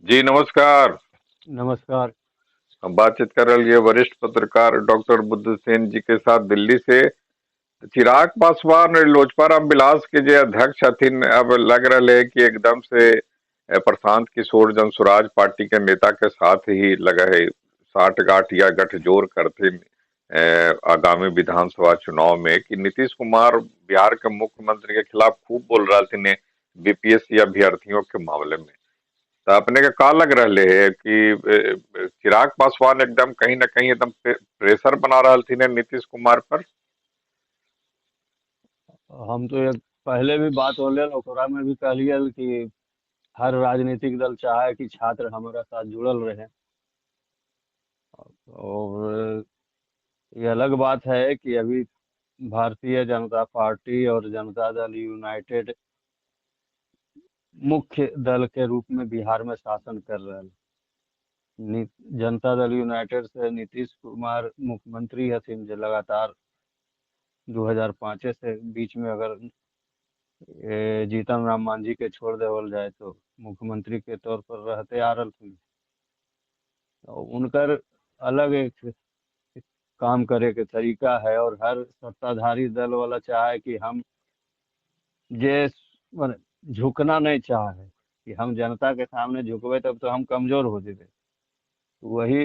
जी नमस्कार। नमस्कार। हम बातचीत कर रहे हैं वरिष्ठ पत्रकार डॉक्टर बुद्धसेन जी के साथ दिल्ली से। चिराग पासवान और लोजपा रामविलास के जो अध्यक्ष हथिन, अब लग रहा है कि एकदम से प्रशांत किशोर जन सुराज पार्टी के नेता के साथ ही लगा है साठ गांठ या गठजोड़ करथिन आगामी विधानसभा चुनाव में। कि नीतीश कुमार बिहार के मुख्यमंत्री के खिलाफ खूब बोल रहा थे बीपीएससी अभ्यर्थियों के मामले में, तो अपने के का लग रहा है कि चिराग पासवान एकदम कहीं ना कहीं एकदम प्रेशर बना रहा थी नीतीश कुमार पर? हम तो एक पहले भी बात होले, ओकरा में भी कहलिए कि हर राजनीतिक दल चाहे कि छात्र हमारा साथ जुड़ल रहे। और ये अलग बात है कि अभी भारतीय जनता पार्टी और जनता दल यूनाइटेड मुख्य दल के रूप में बिहार में शासन कर रहे हैं। जनता दल यूनाइटेड से नीतीश कुमार मुख्यमंत्री हथिन, जो लगातार 2005 से, बीच में अगर जीतन राम मांझी के छोड़ देवल जाए तो मुख्यमंत्री के तौर पर रहते आ रहे। उनकर अलग एक काम करे के तरीका है और हर सत्ताधारी दल वाला चाहे कि हम जे झुकना नहीं चाहे, कि हम जनता के सामने झुकबे तब तो हम कमजोर हो जेबे। वही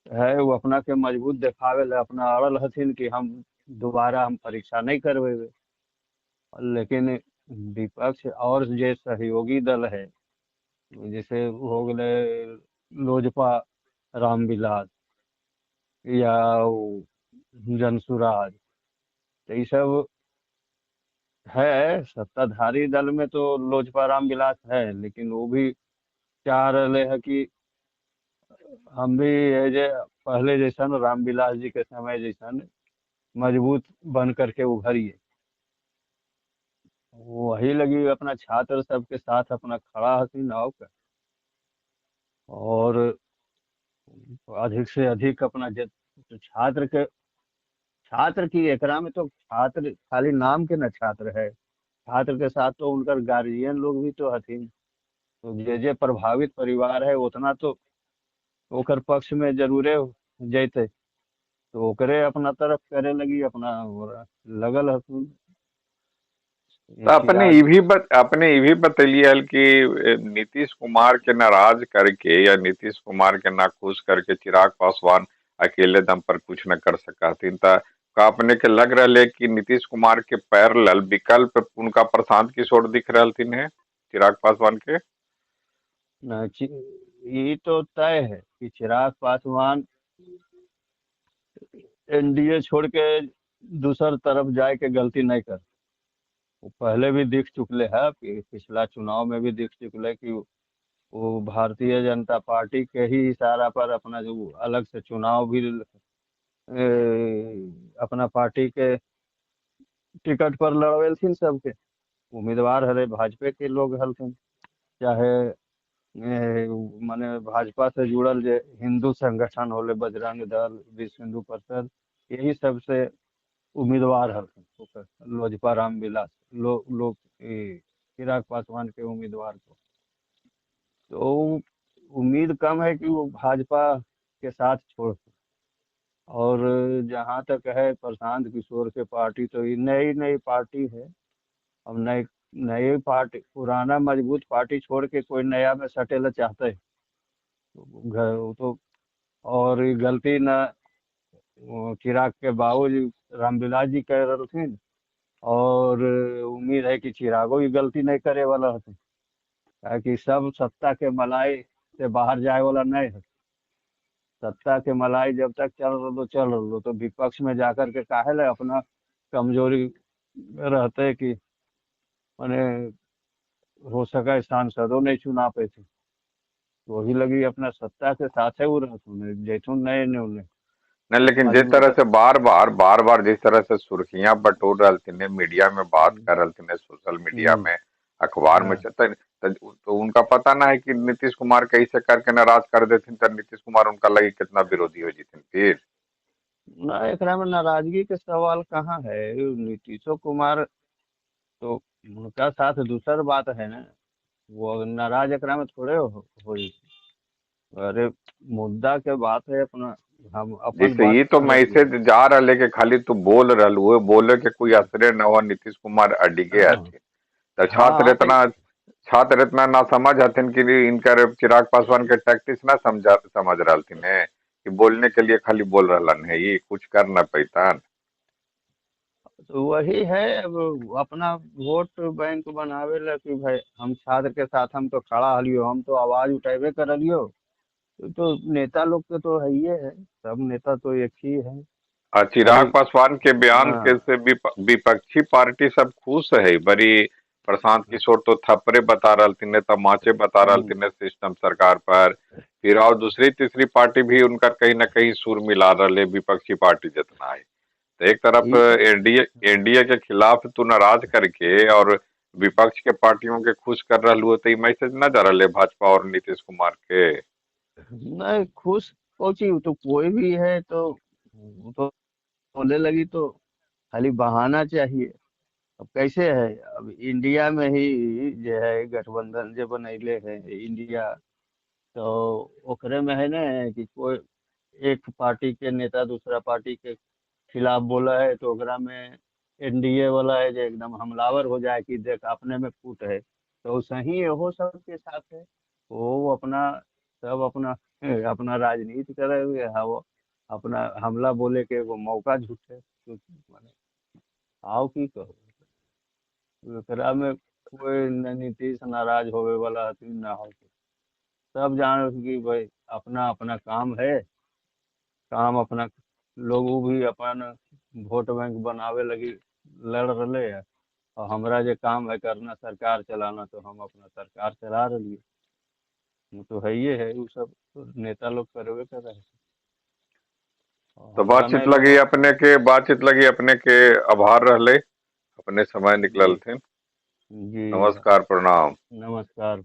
है, वो अपना के मजबूत दिखावे ला अपना अड़ल हथिन कि हम दोबारा हम परीक्षा नहीं करवेबे। लेकिन विपक्ष और जे सहयोगी दल है, जैसे हो गए लोजपा रामविलास या जनसुराज, तो ये सब है। सत्ताधारी दल में तो लोजपा रामविलास है, लेकिन वो भी चाह रहे है कि हम भी ये जे पहले जैसन रामविलास जी के समय जैसन मजबूत बन करके उभरिए। वही लगी अपना छात्र सबके साथ अपना खड़ा हसीन और अधिक से अधिक अपना छात्र के छात्र की एकरा में तो छात्र खाली नाम के न छात्र है, छात्र के साथ तो उनका गार्जियन लोग भी तो हथिन। तो जे जे प्रभावित परिवार है उतना तो ओकर पक्ष में जरूरे जैते, तो ओकरे अपना तरफ करे लगी अपना लगल हथुन। तो अपने ये भी बतलिए हल कि नीतीश कुमार के नाराज करके या नीतीश कुमार के नाखुश करके चिराग पासवान अकेले दम पर कुछ न कर सका हथिन। का अपने के लग रहा है कि नीतीश कुमार के पैरेलल विकल्प उनका प्रशांत किशोर दिख रहा है चिराग पासवान के? ये तो तय है कि चिराग पासवान एनडीए छोड़ के दूसर तरफ जाए के गलती नहीं कर। वो पहले भी दिख चुकले है, पिछला चुनाव में भी दिख चुकले कि वो भारतीय जनता पार्टी के ही इशारा पर अपना जो अलग से चुनाव भी अपना पार्टी के टिकट पर लड़वेलथिन, सबके उम्मीदवार हरे भाजपा के लोग हलथिन, चाहे माने भाजपा से जुड़ल जे हिंदू संगठन होले बजरंग दल, विश्व हिंदू परिषद, यही सबसे उम्मीदवार हलथिन लोजपा रामविलास लोग चिराग पासवान के उम्मीदवार को। तो उम्मीद कम है कि वो भाजपा के साथ छोड़। और जहाँ तक है प्रशांत किशोर के पार्टी, तो ये नई नई पार्टी है। अब नई नई पार्टी पुराना मजबूत पार्टी छोड़ के कोई नया में सटेला चाहते है तो, और ये गलती न चिराग के बाबूजी रामविलास जी कह रहे थे, और उम्मीद है कि चिरागो भी गलती नहीं करे वाला होते, ताकि सब सत्ता के मलाई से बाहर जाए वाला नहीं है। सत्ता के मलाई जब तक चल रहा चल रहा, तो विपक्ष में जाकर के काहे ले अपना कमजोरी रहते कि माने हो सका सांसदों नहीं चुना पे थे, वही लगी अपना सत्ता के साथ है वो रहते जैथुन नए नए नहीं। लेकिन जिस तरह से बार बार बार बार जिस तरह से सुर्खियां बटोर रहे थे, मीडिया में बात कर रहे थे, सोशल मीडिया में, अखबार में, तो उनका पता ना है कि नीतीश कुमार कैसे करके नाराज कर देते, तो नीतीश कुमार उनका लगे कितना विरोधी हो जीते फिर ना। एकरा में नाराजगी के सवाल कहाँ है? नीतीशो कुमार तो उनका साथ दूसर बात है ना। वो नाराज एकरा में थोड़े होई। अरे मुद्दा के बात है अपना, हम अपन जैसे बात ये तो कह रही है। मैसेज जा रहा है कि खाली तू बोल रहा, वो बोले के कोई असरे न हो, नीतीश कुमार अडिगे हथिन। तो छात्र हाँ तो इतना, छात्र इतना ना समझ हथिन कि इनकर चिराग पासवान के टैक्टिस ना समझा, समझ रहलथिन है कि बोलने के लिए खाली बोल रहलन है, ये कुछ कर न पैतन। तो वही है, अब अपना वोट बैंक बनावे ला कि भाई हम छात्र के साथ हम तो खड़ा हलियो, हम तो आवाज उठेबे करलियो। तो नेता लोग के तो है ही है, सब नेता तो एक ही है। आ चिराग खाली पासवान के बयान के हाँ से विपक्षी पार्टी सब खुश है। बड़ी प्रशांत किशोर तो थप्पड़े बता रहलथिन है, तमाचे बता हम्म, रहलथिन है सिस्टम सरकार पर। फिर और दूसरी तीसरी पार्टी भी उनका कहीं ना कहीं सुर मिला रहे, विपक्षी पार्टी जितना है। तो एक तरफ ये तो एनडीए एनडीए के खिलाफ तू नाराज करके और विपक्ष के पार्टियों के खुश कर रहा हो, तो ई मैसेज न जा रहा है भाजपा और नीतीश कुमार के। नहीं खुश पहुंची तो कोई भी है तो वो तो बोले लगी तो खाली बहाना चाहिए। अब कैसे है, अब इंडिया में ही जो है गठबंधन जो बनैले है इंडिया, तो ओकरे में है ना कि कोई एक पार्टी के नेता दूसरा पार्टी के खिलाफ बोला है तो ओकरा में एनडीए वाला है जो एकदम हमलावर हो जाए कि देख अपने में फूट है। तो सही हो सबके साथ है, वो अपना सब अपना अपना राजनीति करे हुए है, वो अपना हमला बोले के वो मौका झूठे तो माने आओ की कहो। एकरा में कोई न नीतीश नाराज होवे वाला हथिन ना हो, सब जान कि भाई अपना अपना काम है, काम अपना लोग उ भी अपन वोट बैंक बनावे लगी लड़ रहे है, और हमरा जे काम है करना सरकार चलाना तो हम अपना सरकार चला रही है। तो है ये है, वो सब तो नेता लोग करबे कर रहे हैं। और तो हमरा बातचीत नहीं लगी लगा। अपने के, बातचीत लगी अपने के आभार रहले, अपने समय जी निकललथिन। जी, नमस्कार, प्रणाम। नमस्कार।